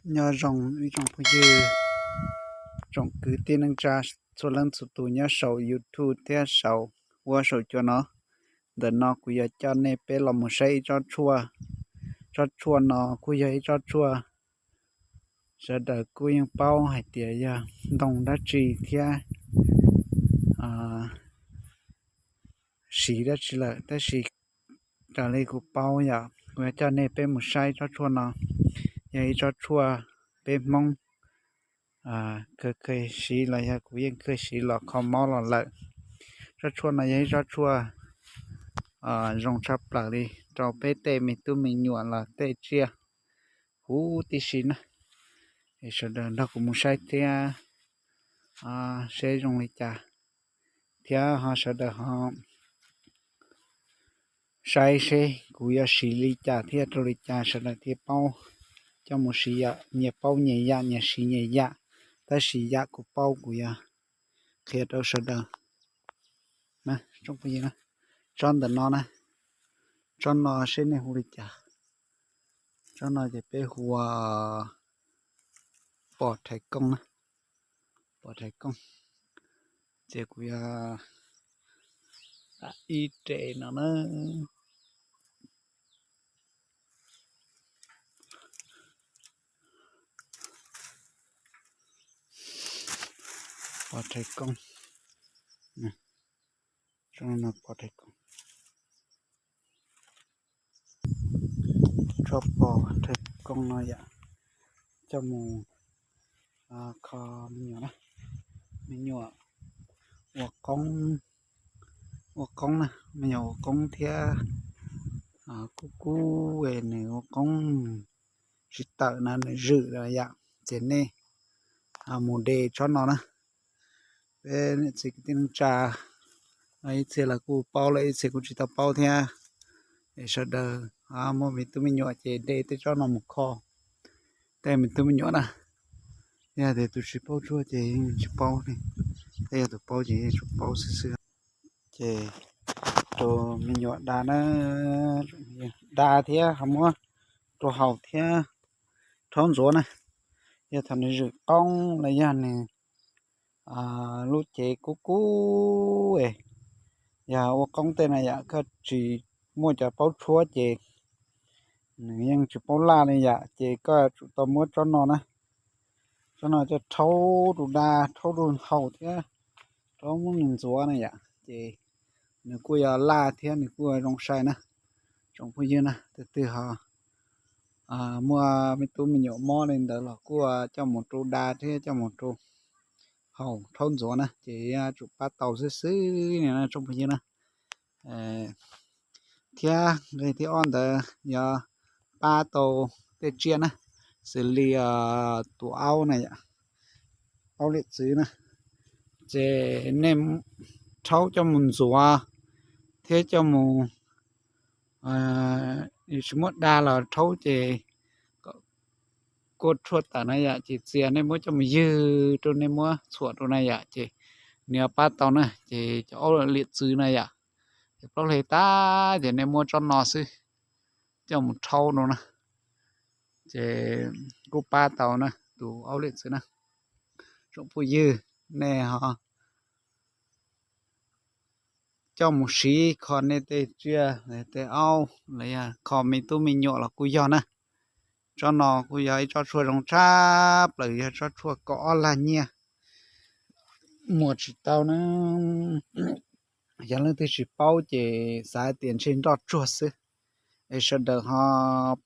Nyob zoo ib tsoom phooj ywg, tsoom kwv tij neej tsa txhua leej txhua tus nyob saum YouTube thiab saum, ua saum cua no. Ntawm no kuv yuav coj nej peb los mus saib ib tsob tshuaj. Tsob tshuaj no kuj yog ib tsob tshuaj sawv daws kuj yeej paub hais tias yog ntoo dab tsi thiab siv dab tsi lawm, tab sis raws li kuv paub yom, kuv yuav coj nej peb mus saib tsob tshuaj no. Yog ib tsob tshuaj peb Hmoob kawg kawg siv los yog kuv yeej kawg siv los kho mob los lawm. Tsob tshuaj no yog ib tsob tshuaj zoo tshaj plaws li rau peb tej me tub me nyuam los tej tsiaj huv tib si na. Es sawv daws nrog kuv mus saib thiab seb zoo li cas, thiab ho sawv daws ho saib seb kuv yuav siv li cas thiab rau li cas sawv daws thiaj paub coj mus siv yom. Nyias paub nyias yam, nyias siv nyias yam, tab sis yam kuv paub kuv yuav qhia rau sawv daws. Tsob ntawm no na, tsob no seb nej hu li cas. Tsob no ces peb hu ua pos rhais kooj na, pos rhais kooj. Ces kuv yuav ib re no na. Pos rhais kooj, pos rhais kooj. Tsob pos rhais kooj no yom, coj mus kho me nyuam, me nyuam ua qoob, ua qoob na, me nyuam ua qoob thiab kub kub es nws ua qoob tsis tawm na, nws zwm yom, ces nej mus de tsob no na. Peb niam txiv kwv tij neej tsa ib txhia los kuj paub lawm, ib txhia kuj tsis tau paub thiab. Es sawv daws muaj me tub me nyuam ces de tej tsob no mus kho tej me tub me nyuam na. Yog tias tus tsis paub tshuaj ces yeej tsis paub li, thiab yog tus paub ces yeej tsuas paub xwb xwb. Ces rau me nyuam da na, da thiab ho muab rau haus thiab rhaub ntxuav na. Yog thaum nws zwm qoob los yog nws lub cev kub kub es yog ua qoob tej na yom, koj tsis muaj cov paub tshuab ces nws yeej tsis paub laj li yom, ces koj tsum tau muab tsob no na, tsob no coj rhaub rau da, rhaub rau haus thiab rhaub muab nws ntxuav na yom, ces nws kuj yuav laj thiab nws kuj yuav zoo sai na. Tsoom phooj ywg na, tus twg ho muaj me tub me nyuam mob li ntawd los kuj coj mus rau da thiab coj mus rau haus rhaub ntxuav na, ces yuav tsum pab tau xwb xwb no na tsoom phooj ywg na. Thiab nqe thib ob ntawd yog pab tau tej tsiaj na, xws li tus aub na yom, aub liam txwv na, ces nej rhaub coj mus ntxuav thiab coj mus, tsis muaj da los rhaub ces kom kuaj tshuaj tawm na yom, ces txias nej muab coj mus ywg rau, nej muab txhuam rau na yom, ces nws yuav pab tau na. Ces cov aub liam txwv na yom, ces plaub hlis tag ces nej muab tsob no xwb coj mus rhaub rau na, ces kuj pab tau na tus aub liam txwv na. Tsoom phooj ywg, nej ho coj mus siv kho nej tej tsiaj, tej aub los yog kho me tub me nyuam los kuj yog na. Tsob no kuj yog ib tsob tshuaj zoo tshaj plaws, yog tsob tshuaj kaum ob lag nyiaj, muag tsis tau na. Yog leej twg tsis paub ces xav tias ntshe nroj tsuag xwb. Es sawv daws ho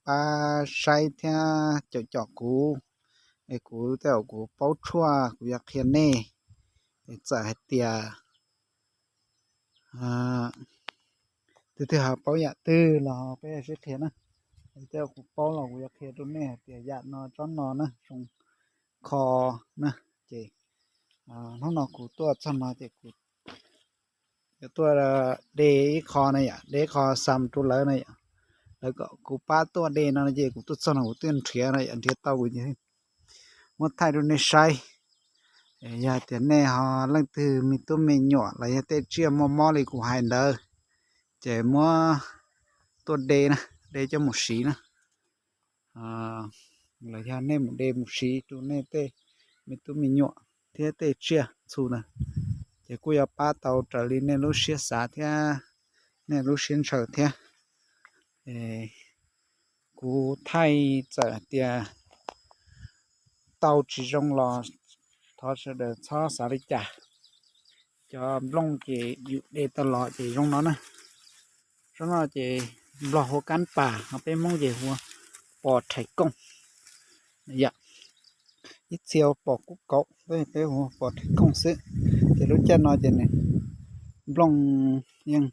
pab saib thiab caum caum kuv, es kuv tej zaum kuv paub tshuaj kuv yuav qhia nej. Es txawm hais tias tus twg ho paub yam twg los peb sib qhia na. Es tej zaum kuv paub los kuv yuav qhia rau nej hais tias yam no tsob no na zoo kho na. Ces hnub no kuv tuaj txog no ces kuv yuav tuaj de ib qho na yom, de ib qho xa mus rau lawv na yom. Lawv kom kuv pab tuaj de no ces kuv tuaj txog no kuv tuaj nrhiav no yom, nrhiav tau kuv ces muab thaij rau nej saib. Yog tias nej ho leej twg me tub me nyuam los yog tej tsiaj muaj mob li kuv hais ntawd, ces muab tuaj de na, de coj mus siv na. los yog nej mus de mus siv rau nej tej me tub me nyuam thiab tej tsiaj txhu na, ces kuj yuav pab tau raws li nej lub siab xav thiab nej lub siab ntshaw thiab. Kuv thaij txawm hais tias tau tsis zoo los thov sawv daws txhob xav li cas. Cov nplooj ces yus de tau los ces zoo no na. Zoo no ces Nplog hu kab pas, ho peb Hmoob ces hu pos rhais kooj. Yom, ib txhia pos kub kaum, peb hu pos rhais kooj xwb. Ces lub caij no ces nws nplooj yeej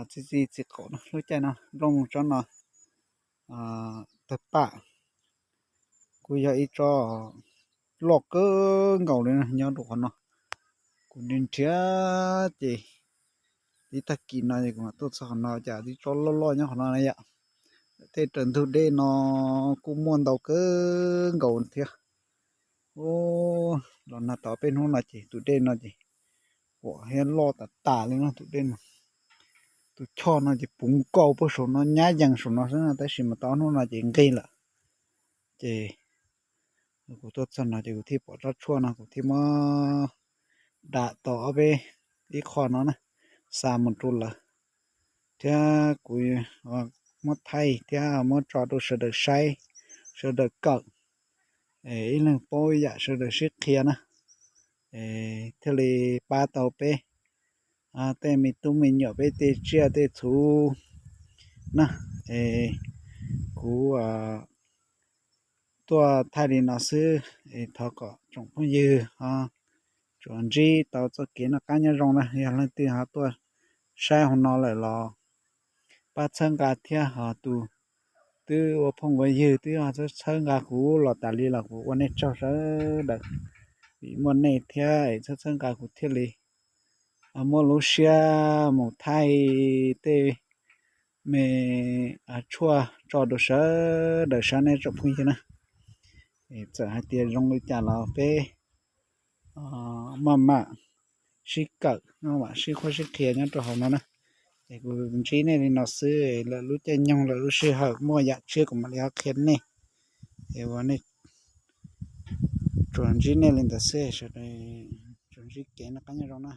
txi txi txiv qaum no, lub caij no nplooj tsob no tawg paj, kuj yog ib tsob loj kawg nkaus li nyob rau qhov no. Kuv nrhiav nrhiav ces tib tag kis no es kuv mam tuaj txog qhov no cas tib tsob loj loj nyob qhov no na yom. Tej raws ntug dej no kuj muaj ntau kawg nkaus thiab. Los nag tau peb hnub no ces tus dej no ces huam thiab loj tas tas li no tus dej no. Tus choj no ces puv nkaus puag saum no nyab yees saum no xwb, tab sis mas tau ob hnub no ces nqig lawm. Ces kuv tuaj txog no ces kuv thiaj pom tsob tshuaj no kuv thiaj muab dam tau ob peb ib qho no na, xa mus rau lawv, thiab kuv muab thaij thiab muab tso rau sawv daws saib, sawv daws kawm, ib leeg paub ib yam sawv daws sib qhia na, thiaj li pab tau peb tej me tub me nyuam peb tej tsiaj tej txhu na. Kuv tuaj thaij li no xwb, thov kom tsoom phooj ywg ho tsuas ntsib tau txoj kev noj qab nyob zoo na. Yog leej twg ho tuaj saib hauv no lawm los pab txhawb nqa thiab, ho tus twb ua phooj ua ywg twb txhawb nqa kuv los tas li los kuv ua nej tsaug sawv daws, vim muaj nej thiab es txhawb txhawb nqa kuv thiaj li muaj lub siab mus thaij tej me tshuaj tso rau sawv daws saib ne tsoom phooj ywg na. Txawm hais tias zoo li cas los peb maj mam sib kawm, maj mam sib qhuab sib qhia nyob rau hauv no na. Es kuv ntsib nej li no xwb, lwm lub caij nyoog lwm lub sij hawm muaj yam tshiab kuv mam li ho qhia nej. Es ua nej tsuas ntsib nej li ntawd xwb, tsuas ntsib kev noj qab nyob zoo na.